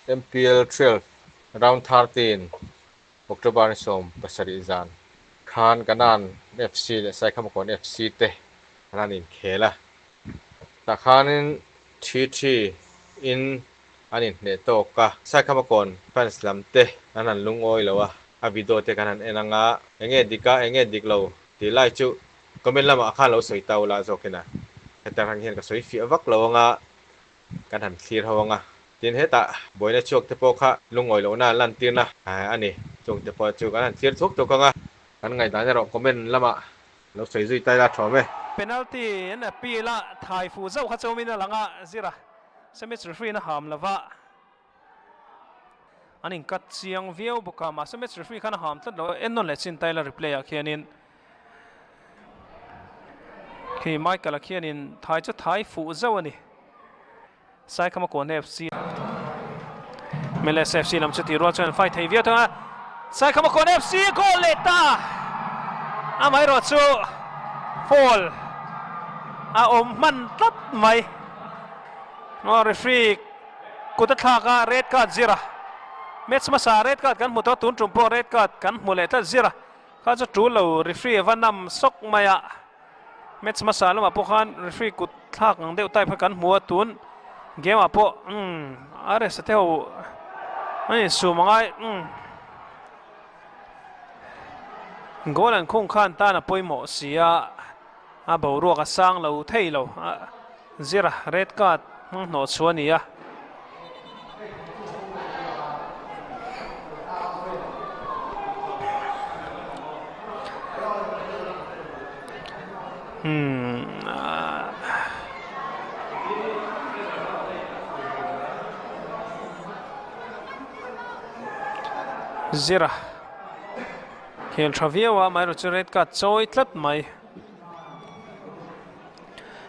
MPL 12 round 13 October ni 17 zan khan Kanan FC leh Saikhamakawn FC te an han inkhel a. Tah khanin thi thi in an inhneh tawk a, Saikhamakawn fans lam te an han lungawi lo a, a video te kan han en anga enge dik a enge dik lo tih lai chu comment lamah khan lo sawi ta ula zawkin a, hetiang rang hian ka sawi fiah vak lo anga kan han thlir ho anga. Tin hetah buaina chhuak te pawh kha lungawi lohna an lantirna a ni. Chung te pawh chu kan han thlir thuak thuak anga, kan ngaihdan erawh comment lamah lo sawi zui ta ila thawm e. Penalty an appeal a, thai fuh zauh kha chawmin a lang a, Zira Semic referee in a ham lova, an inkat chiang viau bawk a, mahse match referee khan a ham tlat lo, en nawn leh chin ta ila replay ah khianin khi Michael-a khianin thai chu thai fuh zauh a ni. Saikhama Kawn FC MLS FC lam chu tih rual chuan an fight thei viau thung a, Saikhama Kawn FC goal leh ta! Amaherawh chu foul a awm hman tlat mai. Referee kut a thlak a, red card zir a, match hmasa red card kan hmu tawh a, tun tum pawh red card kan hmu leh tlat zir a, kha chu tul lo referee a va nam sawk mai a. Match hmasa lamah pawh khan referee kut thlak ang deuh type kha kan hmu a, tun game ah pawh umm RS a te ho an insum a ngai umm goal an khung khan tan a pawimawh si a, a boruak a sang lo thei lo a zira red card hmang hnawh chhuah a ni a. Hmm. Zira khel tha viau a amaherawh chu red card chawi tlat mai.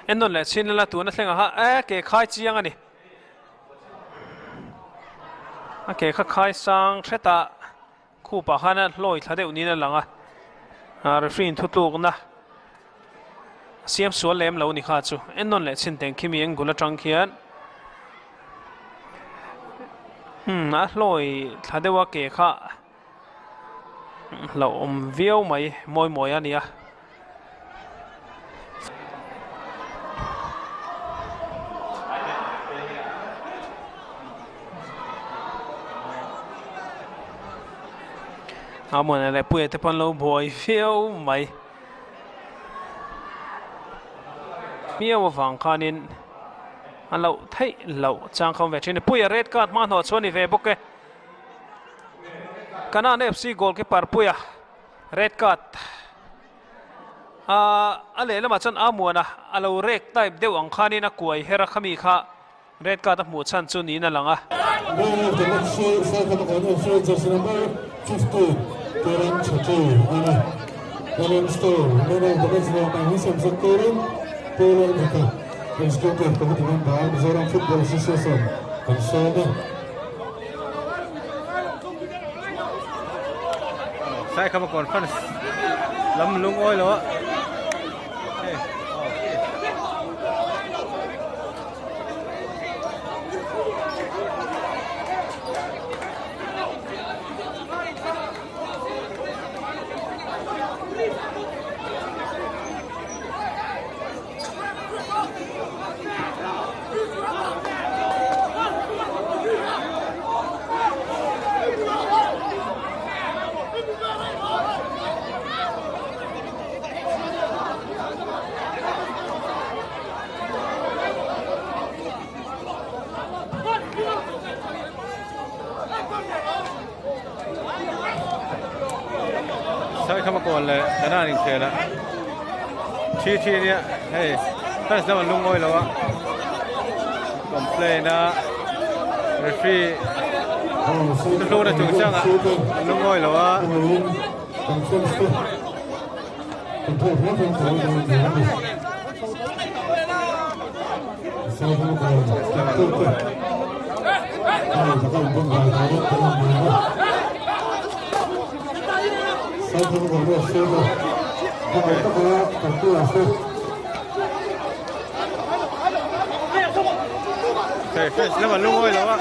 En nawn leh chhin lala tuna thleng ah kha e ke khai chiang a ni. A ke kha khai sang hret a khup ah khan a hlawi thla deuh niin a lang a. Ah referee in thutlukna a siam sual lem lo ni kha chu. En nawn leh chhin teng khimi angle atang khian hmm a hlawi thla deuh a ke kha Hlauhawm viau mai mawi mawi a nia. A mawna leh puia te pawh an lo buai viau mai. Miau avang khanin a loh theih loh chang kha awm ve thin a. Puia red card hma hnawh chu a ni ve bawk e. Kanan FC goalkeeper Puia red card a lehlamah chuan Amuana a lo rek type deuh ang khanin a kuai her a khami kha red card a hmuh chhan chu niin a lang a. Man of the match hi Saikhamakawn FC jersey number 15 Kiran Chhetri a ni. Helen Stone man of the match lawmah hi siamsak turin Pu Lalnghaka Executive Committee member Mizoram Football Association kan sawm a. Saikhama conference lam lungawi lo a. Saikhama kawn leh Kanan inkhel a thi thi nia hei fans lam an lungawi lo a complain a referee thuthlukna chungchanga an lungawi lo a. Hei fans lam an lungawi lo a.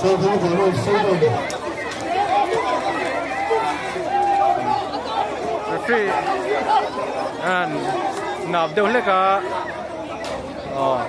Referee an nap deuh hlek a aw.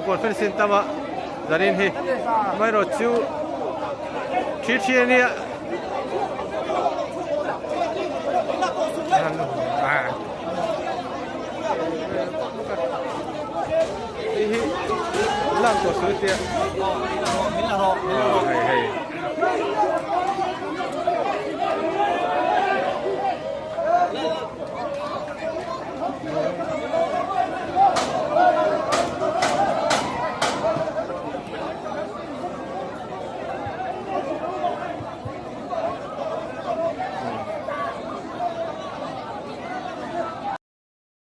Conference in tama zanin hi amaherawh chu thi thi ania hei hi lak tawh suh tia hei hei.